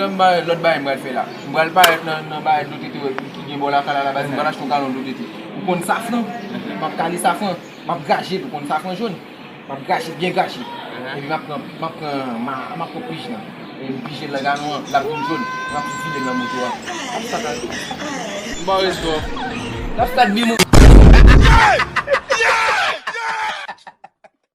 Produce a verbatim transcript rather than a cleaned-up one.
Premye bagay, lòt bagay m pral fè la. M pral parèt nan, nan bagay dlo tete ki gen bò lakay la, la baz, m pral achte yon galon dlo tete. Ou konn safran? M ap kale safran. M ap graje l, ou konn safran jòn. M ap graje l, byen graje. Epi m ap pran, m ap pran, ma, m ap pran pij lan. E m pije l nan galon an, l ap vin jòn. M ap vide l nan moto a. Ap sa ka. M ba w respè. L ap stat bi mwen.